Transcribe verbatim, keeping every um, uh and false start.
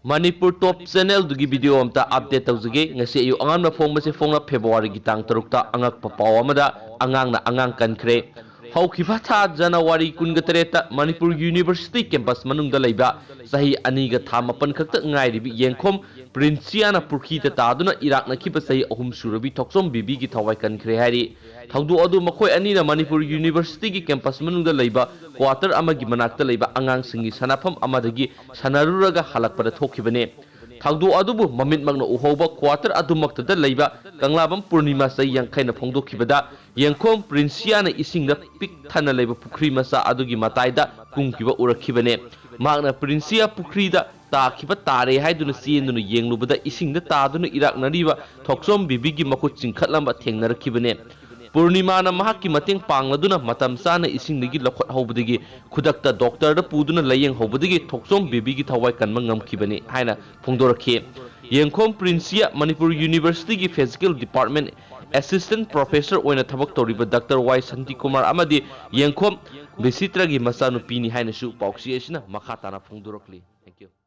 ꯃꯅꯤꯄꯨꯔ ꯇꯣꯞ ꯆꯦꯅꯦꯜꯗꯨꯒꯤ video ꯑꯝꯇ update ꯇꯧꯖꯒꯦ꯫ ꯉꯁꯤ ꯑꯌꯨꯛ ꯑꯉꯟꯕ ꯐꯣꯡꯕꯁꯦ ꯐꯣꯡꯂꯞ ꯐꯦꯕ꯭ꯔꯨꯋꯥꯔꯤꯒꯤ ꯇꯥꯡ ꯇꯔꯨꯛꯇ ꯑꯉꯛꯄ ꯄꯥꯎ ꯑꯃꯗ ꯑꯉꯥꯡꯅ ꯑꯉꯥꯡ ꯀꯟꯈ꯭ꯔꯦ꯫ ꯍꯧꯈꯤꯕ ꯊꯥ ꯖꯅꯋꯥꯔꯤ ꯀꯨꯟꯒ ꯇꯔꯦꯠꯇ ꯃꯅꯤꯄꯨꯔ ꯌꯨꯅꯤꯚꯔꯁꯤꯇꯤ ꯀꯦꯝꯄꯁ ꯃꯅꯨꯡꯗ ꯂꯩꯕ ꯆꯍꯤ ꯑꯅꯤꯒ ꯊꯥ ꯃꯥꯄꯟ ꯈꯛꯇ ꯉꯥꯏꯔꯤꯕꯤ ꯌꯦꯡꯈꯣꯝ ꯄ꯭ꯔꯤꯟꯁꯤꯌꯥꯅ ꯄꯨꯈ꯭ꯔꯤꯗ ꯇꯥꯗꯨꯅ ꯏꯔꯥꯛꯅꯈꯤꯕ ꯆꯍꯤ ꯑꯍꯨꯝ ꯁꯨꯔꯕꯤ ꯊꯣꯛꯆꯣꯝ ꯕꯦꯕꯤꯒꯤ ꯊꯋꯥꯏ ꯀꯟꯈ꯭ꯔꯦ ꯍꯥꯏꯔꯤ꯫ ꯊꯧꯗꯣꯛ ꯑꯗꯨ ꯃꯈꯣꯏ ꯑꯅꯤꯅ ꯃꯅꯤꯄꯨꯔ ꯌꯨꯅꯤꯚꯔꯁꯤꯇꯤꯒꯤ ꯀꯦꯝꯄꯁ ꯃꯅꯨꯡꯗ ꯂꯩꯕ ꯀ꯭ꯋꯥꯇꯔ ꯑꯃꯒꯤ ꯃꯅꯥꯛꯇ ꯂꯩꯕ ꯑꯉꯥꯡꯁꯤꯡꯒꯤ ꯁꯥꯟꯅꯐꯝ ꯑꯃꯗꯒꯤ ꯁꯥꯟꯅꯔꯨꯔꯒ ꯍꯜꯂꯛꯄꯗ ꯊꯣꯛꯈꯤꯕꯅꯤ꯫ ꯊꯧꯗꯣꯛ ꯑꯗꯨꯕꯨ ꯃꯃꯤꯠꯃꯛꯅ ꯎꯍꯧꯕ ꯀ꯭ꯋꯥꯇꯔ ꯑꯗꯨꯃꯛꯇꯗ ꯂꯩꯕ ꯀꯪꯂꯥꯕꯝ ꯄꯨꯔꯅꯤꯃꯥ ꯆꯩ ꯌꯥꯡꯈꯩꯅ ꯐꯣꯡꯗꯣꯛꯈꯤꯕꯗ, ꯌꯦꯡꯈꯣꯝ ꯄ꯭ꯔꯤꯟꯁꯤꯌꯥꯅ ꯏꯁꯤꯡꯗ ꯄꯤꯛ ꯊꯟꯅ ꯂꯩꯕ ꯄꯨꯈ꯭ꯔꯤ ꯃꯆꯥ ꯑꯗꯨꯒꯤ ꯃꯇꯥꯏꯗ ꯀꯨꯝꯈꯤꯕ ꯎꯔꯛꯈꯤꯕꯅꯦ꯫ ꯃꯍꯥꯛꯅ ꯄ꯭ꯔꯤꯟꯁꯤꯌꯥ ꯄꯨꯈ꯭ꯔꯤꯗ ꯇꯥꯈꯤꯕ ꯇꯥꯔꯦ ꯍꯥꯏꯗꯨꯅ ꯆꯦꯟꯗꯨꯅ ꯌꯦꯡꯂꯨꯕꯗ, ꯏꯁꯤꯡꯗ ꯇꯥꯗꯨꯅ ꯏꯔꯥꯛꯅꯔꯤꯕ ꯊꯣꯛꯆꯣꯝ ꯕꯦꯕꯤꯒꯤ ꯃꯈꯨꯠ ꯆꯤꯡꯈꯠꯂꯝꯕ ꯊꯦꯡꯅꯔꯛꯈꯤꯕꯅꯦ꯫ ꯄꯨꯔꯅꯤꯃꯥꯅ ꯃꯍꯥꯛꯀꯤ ꯃꯇꯦꯡ ꯄꯥꯡꯂꯗꯨꯅ ꯃꯇꯝ ꯆꯥꯅ ꯏꯁꯤꯡꯗꯒꯤ ꯂꯧꯈꯠꯍꯧꯕꯗꯒꯤ, ꯈꯨꯗꯛꯇ ꯗꯣꯛꯇꯔꯗ ꯄꯨꯗꯨꯅ ꯂꯥꯌꯦꯡꯍꯧꯕꯗꯒꯤ ꯊꯣꯛꯆꯣꯝ ꯕꯦꯕꯤꯒꯤ ꯊꯋꯥꯏ ꯀꯟꯕ ꯉꯝꯈꯤꯕꯅꯤ ꯍꯥꯏꯅ ꯐꯣꯡꯗꯣꯔꯛꯈꯤ꯫ ꯌꯦꯡꯈꯣꯝ ꯄ꯭ꯔꯤꯟꯁꯤꯌꯥ ꯃꯅꯤꯄꯨꯔ ꯌꯨꯅꯤꯚꯔꯁꯤꯇꯤꯒꯤ ꯐꯤꯖꯤꯀꯦꯜ ꯗꯤꯄꯥꯔꯠꯃꯦꯟ ꯑꯦꯁꯤꯁꯇꯦꯟ ꯄ꯭ꯔꯣꯐꯦꯁꯔ ꯑꯣꯏꯅ ꯊꯕꯛ ꯇꯧꯔꯤꯕ ꯗꯥꯛꯇꯔ ꯋꯥꯏ ꯁꯥꯟꯇꯤꯀꯨꯃꯥꯔ ꯑꯃꯗꯤ ꯌꯦꯡꯈꯣꯝ ꯕꯤꯆꯤꯇ꯭ꯔꯒꯤ ꯃꯆꯥꯅꯨꯄꯤꯅꯤ ꯍꯥꯏꯅꯁꯨ ꯄꯥꯎꯆꯦ ꯑꯁꯤꯅ ꯃꯈꯥ ꯇꯥꯅ ꯐꯣꯡꯗꯣꯔꯛꯂꯤ꯫ Thank you.